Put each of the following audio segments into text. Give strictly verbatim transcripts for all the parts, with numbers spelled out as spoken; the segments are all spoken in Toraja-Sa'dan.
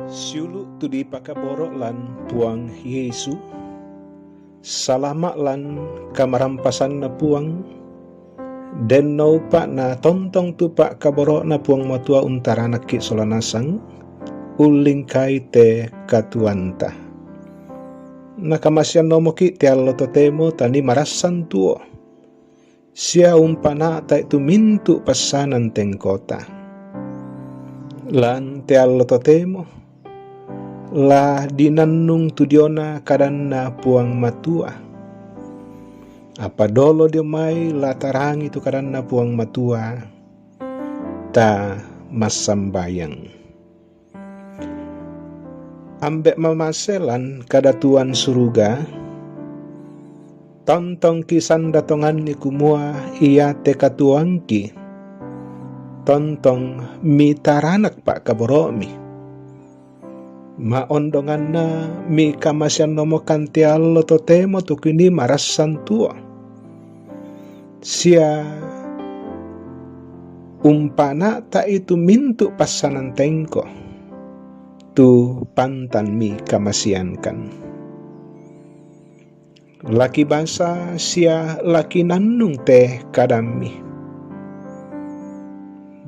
Siulu' tu dipakaboro' lan Puang Yesu, salama' lan kamarampasanna Puang, dennoupa' na tontong tu pa'kaboro'na Puang Matua untaranakki' sola nasang, ullingkai te katuoanta. Nakamaseannomoki' te allo totemo tanii marassan tuo, sia umpana'ta'i tu mintu' passanan tengkota. Lan te allo totemo, la dinannung tu diona kadanna Puang Matua. Apa dolo dio mai la tarangi tu kadanna Puang Matua, ta massambayang. Ambe' mamase lan kadatuan suruga, tontongki' sanda tonganni kumua iate katuoangki, tontong mitaranak pa'kaboro'mi. Ma'ondonganna mikamaseannomokan te allo totemo tu kinii marassan tuo, sia umpana'ta'i tu mintu' passanan tengko, tu pantan mikamaseankan. La kibasa sia la kinannung te kadammi.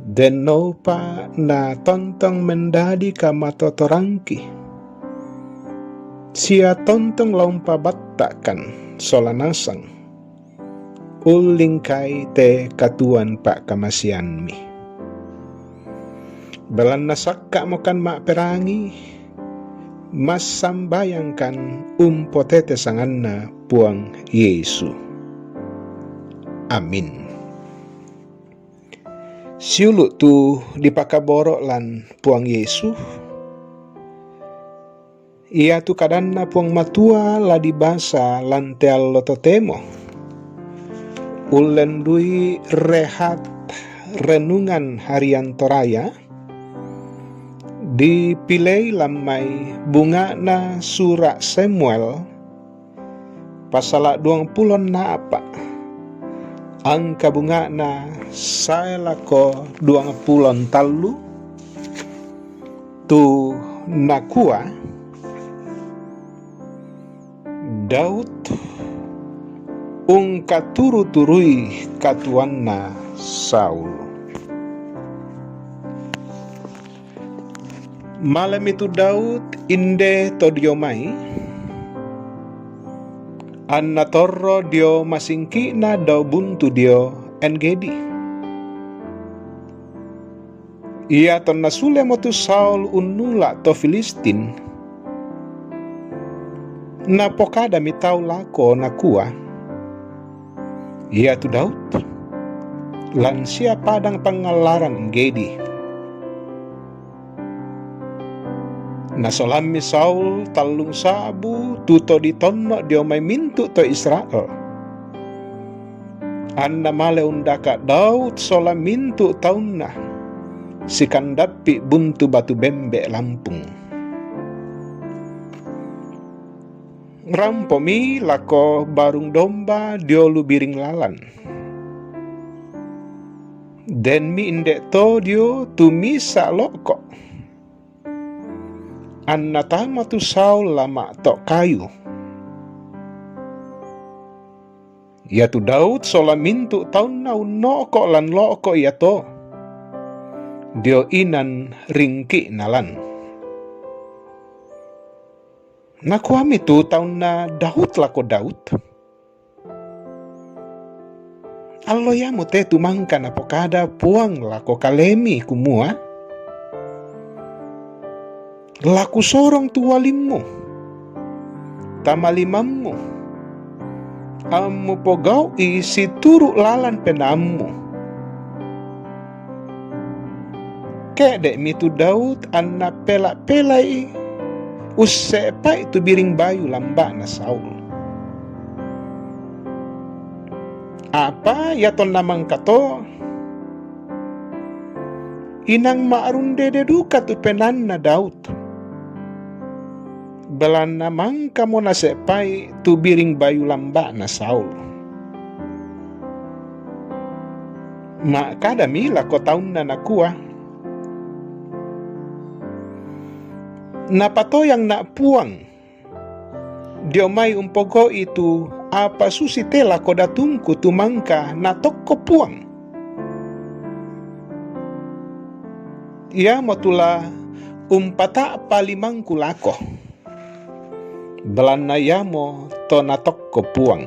Dennoupa' na tontong mendadi kamatotorangki, sia tontong la umpabatta'kan sola nasang, ullingkai te katuoan pa'kamaseammi. Belanna sakka'mokan ma'perangi, massambayangkan umpotete sanganna Puang Yesu. Amin. Siulu' tu dipakaboro' lan Puang Yesu, iatu kadanna Puang Matua la dibasa lan te allo totemo. Ullendui rehat renungan harian Toraya, dipilei lan mai bunga'na sura' Samuel, pasala' duangpulo a'pa', angka bunga'na sae lako duangpulo tallu, tu nakua, Daud ungkaturu-turui katuoanna Saul. Malemi tu Daud inde to dio mai, anna torro dio masingki'na dao buntu dio En-Gedi. Iatonna sulemo tu Saul unnula' to Filistin, napokadami tau lako, nakua, Iatu Daud, lan sia padang pangallaran En-Gedi. Nasolammi Saul tallung sa'bu tu to ditonno' dio mai mintu' to Israel, anna male undaka' Daud sola mintu' taunna, sikandappi' buntu batu bembe' lampung. Rampomi lako barung domba dio lu biring lalan. Denmi inde' to dio tu misa' lo'ko', anna tama tu Saul la ma'to' kayu. Iatu Daud sola mintu' taunna unno'ko' lan lo'ko' iato dio inan ringki'na lan. Nakuami tu taunna Daud lako Daud, Allo iamote tu mangka napokada Puang lako kalemi, kumua, La kusorong tu ualimmu, tama limammu, ammu pogau'i situru' lalan penaammu. Ke'de'mi tu Daud anna pela'-pela'i usse'pai' tu biring bayu lamba'na Saul. Apa iatonna mangkato, inang ma'rundede duka tu penaanna Daud, belanna mangkamo nase'pai' tu biring bayu lamba'na Saul. Ma'kadami lako taunna, nakua, Napatoyang na' Puang dio mai umpogau'i tu apa susi te lako datungku tu mangka natokko Puang. Iamo tu la umpata'pa limangku lako. Belanna iamo to natokko Puang.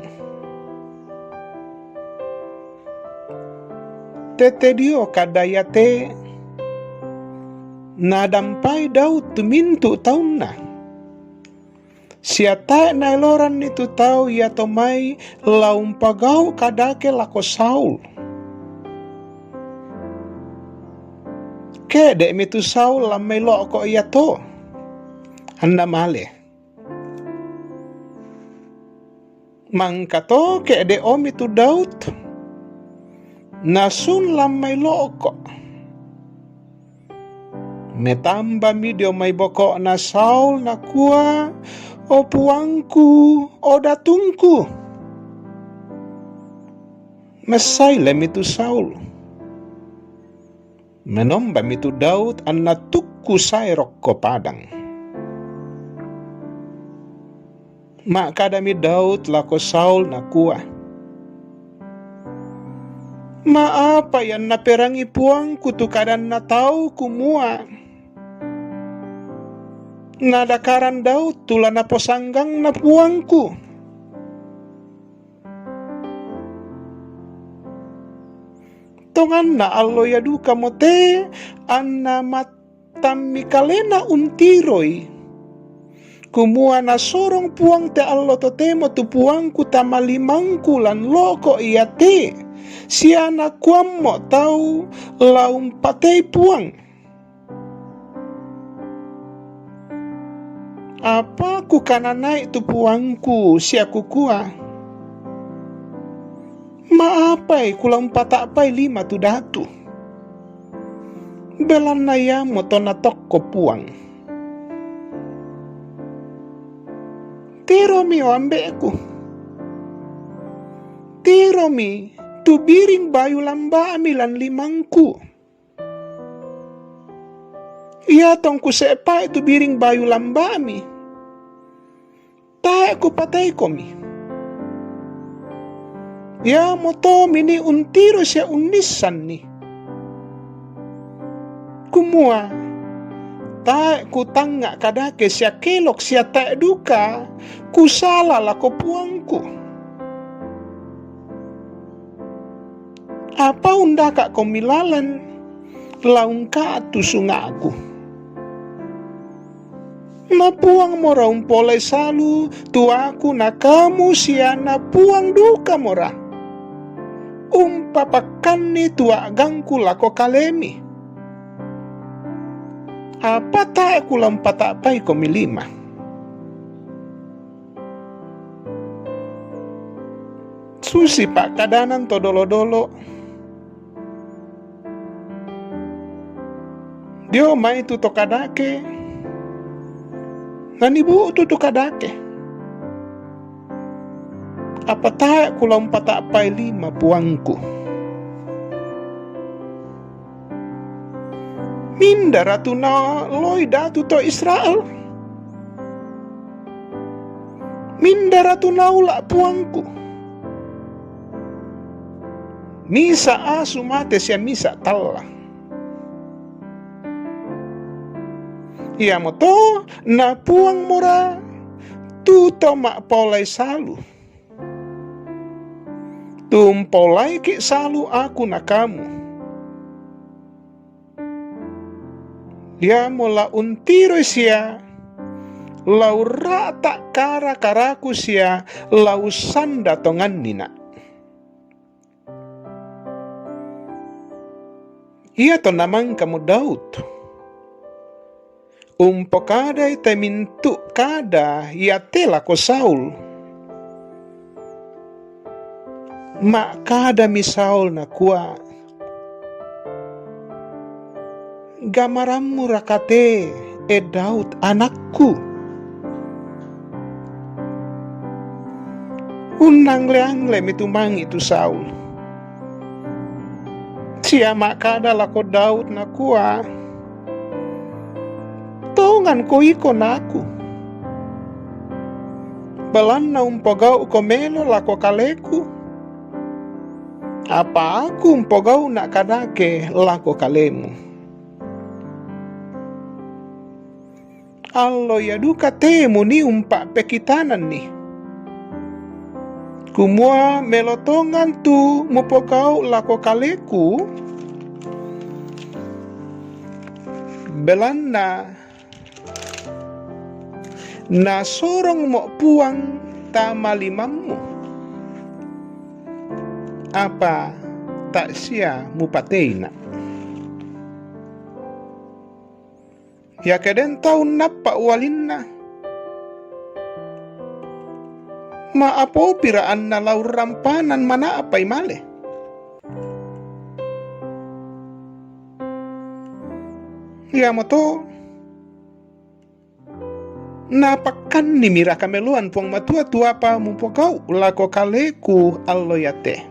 Tette dio kada iate nadampai Daud tu mintu' taunna. Sia tae' naeloranni tu tau iato mai la umpogau' kadake lako Saul. Ke'de'mi tu Saul lan mai lo'ko' iato, anna male. Mangkato ke'de' omi tu Daud, nasun lan mai lo'ko'. Metambami dio mai boko'na Saul nakua, "O puangku, o datungku." Messailemi tu Saul. Menombami tu Daud anna tukku sae rokko padang. Ma'kadami Daud lako Saul nakua, "Ma'apai anna perangi puangku tu kadanna tau kumua, nadakaran Daud tu la naposanggangna puangku? Tonganna allo ia dukamo te anna mat- tammi kalena untiroi, kumua nasorong Puang te allo totemo tu puangku tama limangku lan lo'ko' iate, sia nakuammo tau la umpatei Puang. Apa kukananai tu puangku sia kukua, 'Ma'apai kula umpata'pai lima tu datu?' Belanna iamoto natokko Puang. Tiromi, o ambe'ku, tiromi tu biring bayu lamba'mi lan limangku. Ia tongku se'pai tu biring bayu lamba'mi, tae' kupateikomi. Iamoto mini' untiro sia unnissanni, kumua tae' kutangnga' kadake sia kelok sia tae' duka kusala lako puangku. Apa undaka'komi lalan la ungka'tu sunga'ku? Na Puangmora umpolai salu tu aku na kamu sia na Puang dukamora umpapakkanni tu a'gangku lako kalemi. Apa tae' kula umpata'paikomi lima?" Susi pa'kadanan to dolo-dolo. Dio mai tu to kadake, nanibu'tu tu kadake. Apa tae' kula umpata'pai lima puangku? Mindara tu naoloi datu to Israel? Mindara tu naola' puangku? Misa' asu mate sia misa' talla. Iamoto na Puangmora tu to ma'paolai salu. Tu umpaolaiki' salu aku na kamu. Iamo la untiroi sia, la urra'ta' kara-karaku sia la ussanda tongannina'. Iato namangkamo Daud umpokadai te mintu' kada iate lako Saul. Ma'kadami Saul nakua, "Gamarammuraka te, e Daud anakku?" Unnangle-anglemi tumangi' tu Saul. Sia ma'kada lako Daud nakua, "Tau Ngan ko iko naku. Belanna umpogau'ko melo lako kaleku, apa aku umpogau'na' kadake lako kalemu. Allo ia duka te muni umpa'pekitananni, kumua melo tongan tu mupogau' lako kaleku, belanna nasorongmo' Puang tama limammu, apa ta' sia mupateina'. Iake den tau unnappa' ualinna, ma'apopira anna la urrampanan mana'pai male? Iamoto napakkannimira kameloan Puang Matua tu apa mupogau' lako kaleku allo iate?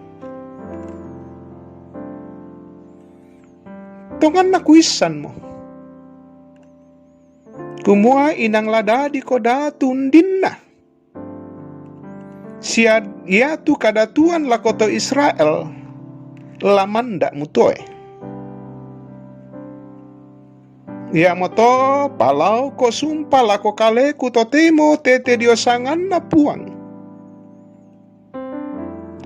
Tonganna kuissanmo, kumua inang la dadiko datu undinna, sia iatu kadatuan lako to Israel la manda' mutoe. Iamoto palaoko sumpa lako kaleku totemo tete dio sanganNa Puang,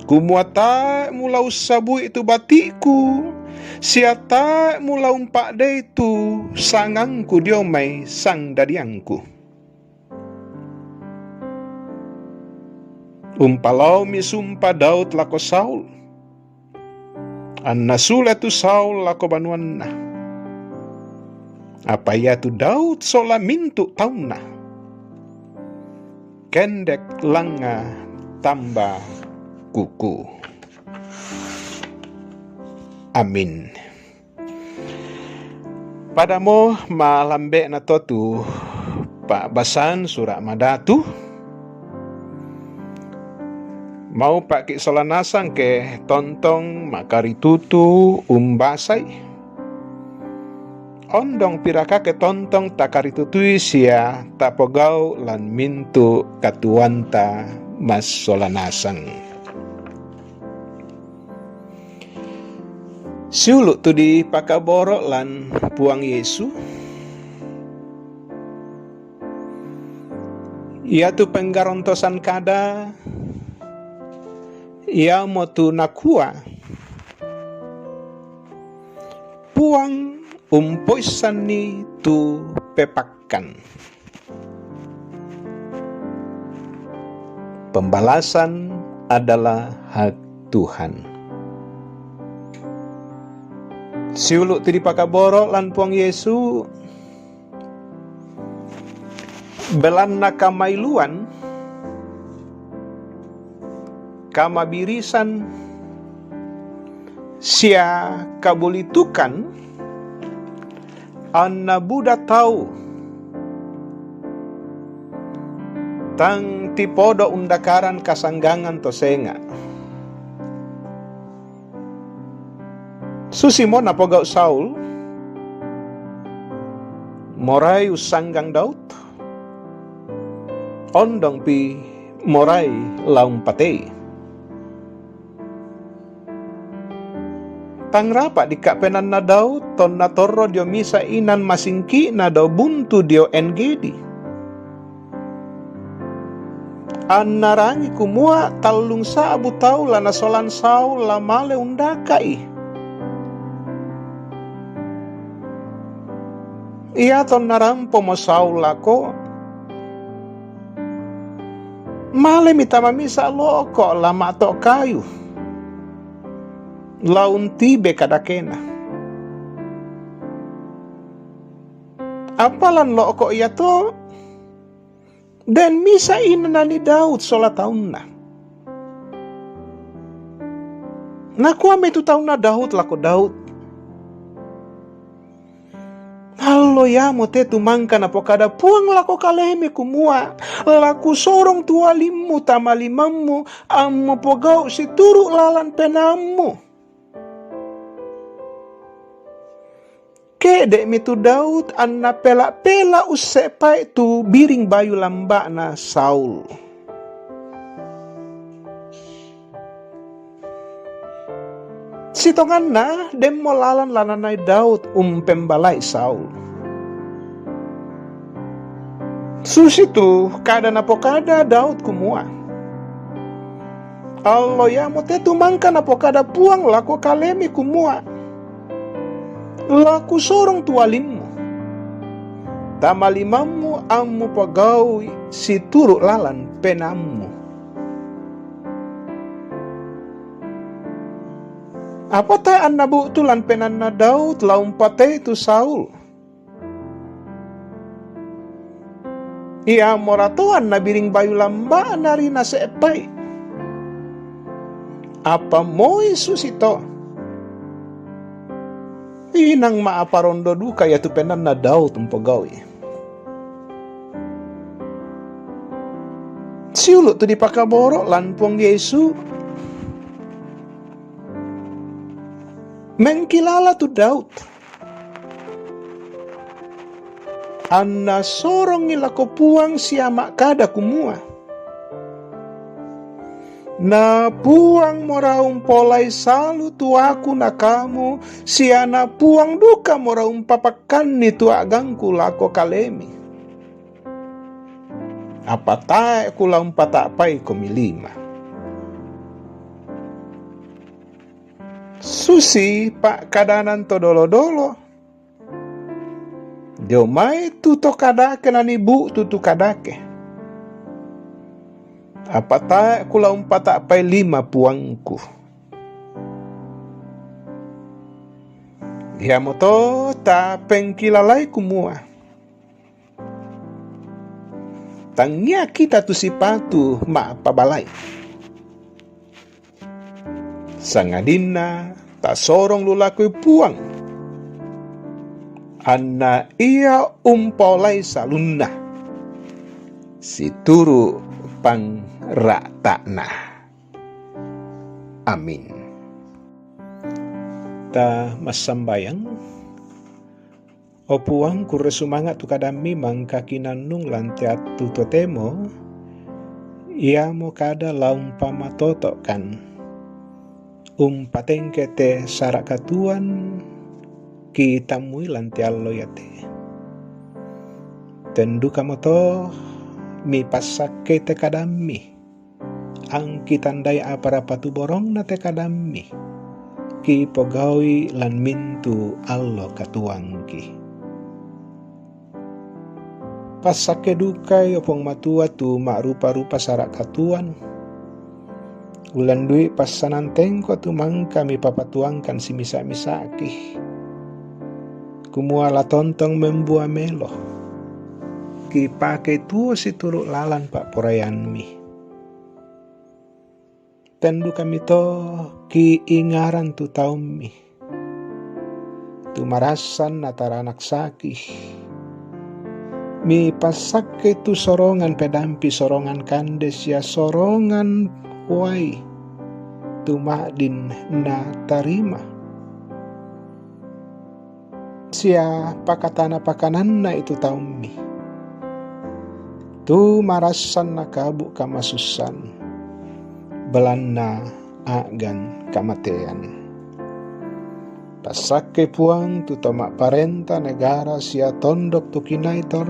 kumua tae' mula ussabui tu bati'ku, sia tae' mula umpa'dei tu sangangku dio mai sangdadiangku. Umpalaomi sumpa Daud lako Saul, anna sule tu Saul lako banuanna. Apa iatu Daud sola mintu' taunna, kendek langa tamba kuku. Amin. Padamo malambe'na to tu pa'basan Sura' Madatu. Maupa'ki' sola nasang ke tontong makaritutu umbasai. Ondong pirakake tontong takaritutui sia tapogau' lan mintu' katuoanta massola nasang. Siulu' tu dipakaboro' lan Puang Yesu, iatu penggarontosan kada, iamotu nakua, Puang umpoissanni tu pepakkan. Pembalasan adalah hak Tuhan. Siulu' tu dipakaboro' lan Puang Yesu, belanna kamailuan, kamabirisan, sia kabulitukan, anna buda tau tang tipodo' undakaran kasanggangan to senga'. Susimo napogau' Saul, morai ussanggang Daud, ondongpi morai la umpatei. Tang rapa' dikka' penaanna Daud tonna torro dio misa' inan masingki'na dao buntu dio En-Gedi. Annarangi kumua tallung sa'bu tau la nasolan Saul la male undaka'i. Iatonna rampomo Saul lako, malemi tama misa' lo'ko' la ma'to' kayu, la untibe kadakena. Apa lan lo'ko' iato, den misa' inananni Daud sola taunna. Nakua mai tu taunna Daud lako Daud, Allo iamo te tu mangka napokada Puang lako kalemi kumua, la kusorong tu ualimmu tama limammu, ammu pogau' situru' lalan penaammu. Ke'de'mi tu Daud anna pela'-pela' usse'pai' tu biring bayu lamba'na Saul. Sitonganna demmo lalan la nanai Daud umpembalai Saul. Susitu kada napokada Daud kumua, "Allo iamote tu mangka napokada Puang lako kalemi kumua, 'La kusorong tu alimmu, tama limammu ammu pogau'i situru' lalan penaammu.'" Apa tae' anna bu'tu lan penaanna Daud la umpatei tu Saul. Iamorato anna biring bayu lamba'na ri nase'pai'. Apa moi susito, inang ma'aparondo duka iatu penaanna Daud umpogau'i. Siulu' tu dipakaboro' lan Puang Yesu, mengkilala tu Daud anna sorongi lako Puang sia ma'kada kumua, "Na Puang mora umpolai salu tu aku na kamu, sia na Puang duka mora umpapakkanni tu a'gangku lako kalemi. Apa tae' kula umpata'paikomi lima." Susi pa'kadanan to dolo-dolo, dio mai tu to kadake nanibu'tu tu kadake. Apa tae' kula umpata'pai lima Puangku. Iamoto tapengkilalai kumua, tangia kita tu sipatu ma'pabalai. Sangadinna tasorong lu lakoi Puang, anna Ia umpaolai salunna situru' pangra'ta'na. Amin. Ta massambayang. O Puang, kurre sumanga' tu kadammi mangka kinannung lan te attu totemo, iamo kada la umpamatoto'kan. Umpatengke te sara' katuoan kitammui lan te allo iate. Ten dukamoto mipassakkei te kadammi. Angkitandai apa-apa tu borongna te kadammi, kipogaui lan mintu' allo katuoangki. Passakke dukai, o Puang Matua, tu ma'rupa-rupa sara' katuoan. Ulandui passanantengko tu mangka mipapatuangkan simisa-misaki, kumua la tontong membua melo, kipakei tuo situru' lalan pa'poraiammi. Ten dukamito kiingaran tu taummi, tu marassan nataranaksaki. Mipassakke tu sorongan pedampi, sorongan kande sia sorongan uai, tu ma'din natarima. Sia pakatana pakananna itu taummi, tu marassan nakabu' kamasussan, belanna a'gan kamatean. Passakke Puang tu to ma'parenta negara sia tondok tu kinaitor,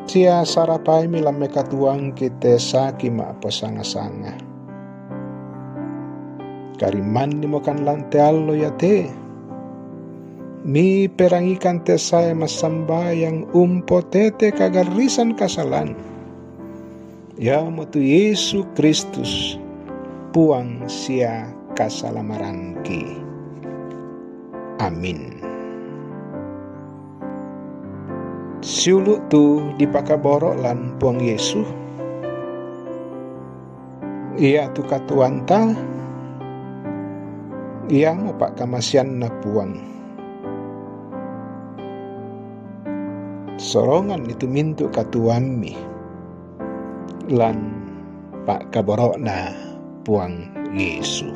sia sarapaimi lan mai katuoangki te saki ma'posanga-sanga. Karimmannimokan lan te allo iate, miperangikan te sae massambayang umpotete kagarrisan kasalan, iamotu Yesu Kristus, Puang sia Kasalamaranki. Amin. Siulu' tu dipakaboro' lan Puang Yesu, iatu katuoanta, iamo pa'kamaseanna Puang. Soronganni tu mintu' katuoammi lan pa'kaboro'na Puang Yesu.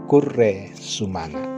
Kurre sumanga'.